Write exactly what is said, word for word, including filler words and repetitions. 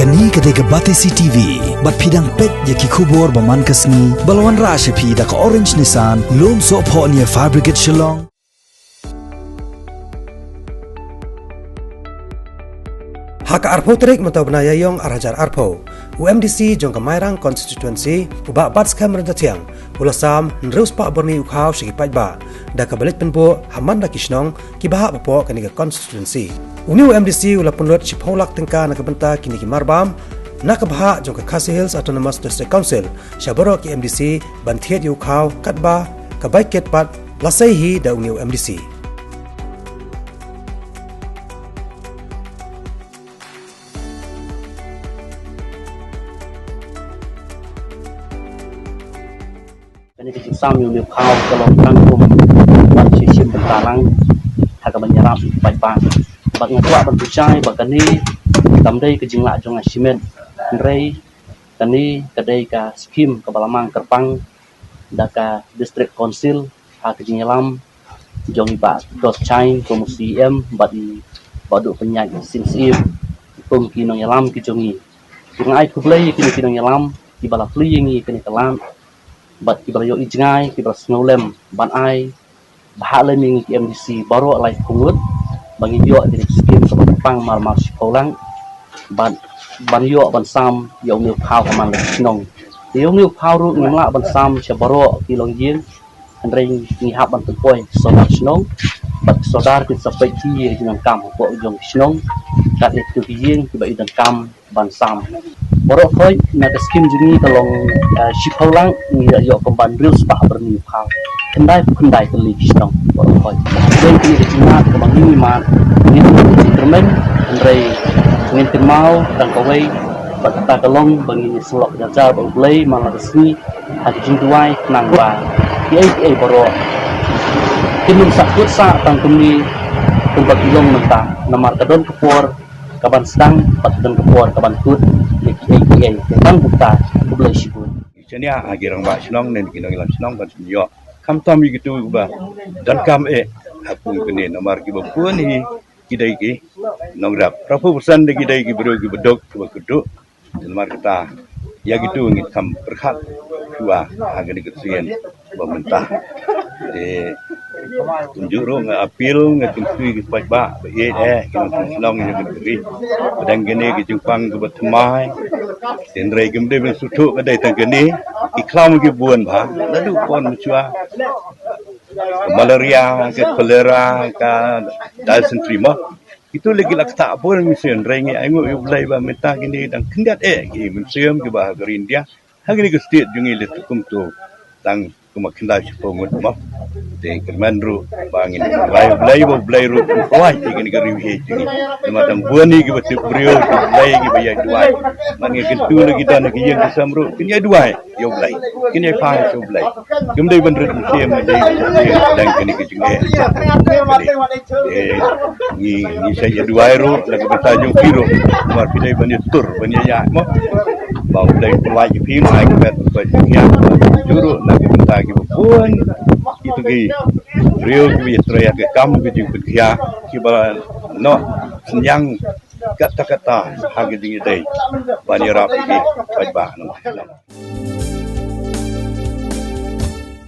Kane ka dei ka Batesi T V, bad phi dang peit ïa ki khubor ba man ka sngi, ba la wanrah sha phi da ka Orange Nissan, Lumsohphoh near Fire Brigade Shillong. Ha ka arphew tarik mynta u bnai Ïaïong ar hajar arphew, u M D C jong ka Mairang Constituency, u Bah Batskhem Ryntathiang, u la sam hynriew spah byrni u khaw sha ki paidbah da kaba leit pynbud ha man la ki shnong kiba hap hapoh kane ka constituency. Une u M D C u la pynlut shiphew lak tyngka na ka bynta kine ki marbam na ka bhah jong ka Khasi Hills Autonomous District Council sha baroh ki M D C ban thied ïa u khaw, katba ka bai kit pat la sei hi da une u M D C. Kane ka jingsam ïa une u khaw ka long tang kum ban shim bynta lang ha kaba ïarap ïa ki paidbah. Bad nga kwah ban pynshai ba kane kam dei ka jinglah jong nga shimet, hynrei kane ka dei ka skim kaba la mang kyrpang da ka District Council ha ka jingïalam jong i Bah Dos Chain kum u C E M bad i Bah Duh Pynïaid Sing Syiem kum ki nongïalam ki jong ngi. Nga ai khublei ïa kine ki nongïalam kiba la plie ïa ngi kane ka lad bad kiba la ïohi jngai, kiba la sngewlem ban ai bha lem ïa ngi ki M D C baroh laiphew ngut ba ngin ïoh ïa kane ka skim kaba kyrpang marmar shiphew lak bad ban ïoh ban sam ïa une u khaw ha man la ki shnong. Ïa une u khaw ruh ngim lah ban sam sha baroh ki longïing, hynrei ngi hap ban pynpoi sordar shnong bad sordar kin sa peit ïa ki nongkam hapoh jong ki shnong, kat ïa ki ïing kiba i donkam ban sam. Baroh khoit na ka skim jong ngi ka long, eh, shiphew lak, ngi ïa ïoh kumban hynriew spah byrni u khaw. Khyndai phew khyndai tylli ki shnong baroh khoit. Dei kine ki jingmad kaba ngi mad, ngi tip ka jingkyrmen, hynrei ngin kynmaw tang kawei, bad kata ka long ba ngin ïa sngewlok jar jar bad U Blei man la ka sngi ha ka jingduwai, khnang ba kiei kiei baroh kin ym sah kut sah tang kumne kumba ki long mynta, namar ka don ka por kaban sdang bad ka don ka por kaban kut ïa kiei kiei. Te tang kumta, khublei shibun. Shaniah ha ki rangbah shnong ne ki nongïalam shnong ban ïoh, khamtam ïa kitu kiba donkam eh ha pung kane, namar kiba bun hi ki dei ki nongrep. Phra phew percent de ki dei ki briew kiba duk kiba kyrduh. Te namar kata ïa kitu ngi kham pyrkhat shuwa ha kane ka sien ba mynta. Te kumjuh ruh nga appeal, nga kyntu ïa ki paidbah ba ïeit eh ki nongshong shnong ïa kane ka ri. Ba dang kane ka jingpang kaba thymmai. Te hynrei kim dei ban sngewthuh ba dei tang kane, ki khlam ki bun bha, naduh pon mynshuwa. Ka malaria, ka cholera, ka dysentery mo. Kitu lei ki la ktah bun mynsiem, hynrei ngi ainguh ïa U Blei ba mynta kine dang khyndiat eh ki mynsiem kiba ha ka ri India. Ha kane ka state jong ngi lei kumtu tang kumba khyndai shiphew ngut mo. Te kyrmen ruh ba ngin duwai U Blei, ba U Blei ruh un pynlait ïa kane ka ri jong ngi. Namar dang bun hi kiba tip briew, tip Blei, kiba ïa duwai. Ba ngi kyntu lei ki don ha ki ïing ki sem ruh kin ïa duwai ïa U Blei, kin ïa phai ïa U Blei. Kim dei ban rit mynsiem, ngi dei ban rit dang kane ka jingeh. Eh, ngi, ngi sa ïa duwai ruh la ka bynta jong phi ruh. Namar phi dei ban ïa tur ban ïa ïaid mo. Ba U Blei u pynlait ïa phi, u ai ka met, u ai ka jingïaid. Ju ruh la ka bynta kiba bun, kito ki briew kiba ïatrei ha ka kam ka jingpynkhiah, kiba noh synñiang katta katta ha ka jingïadei ban ïarap ïa ki paidbah.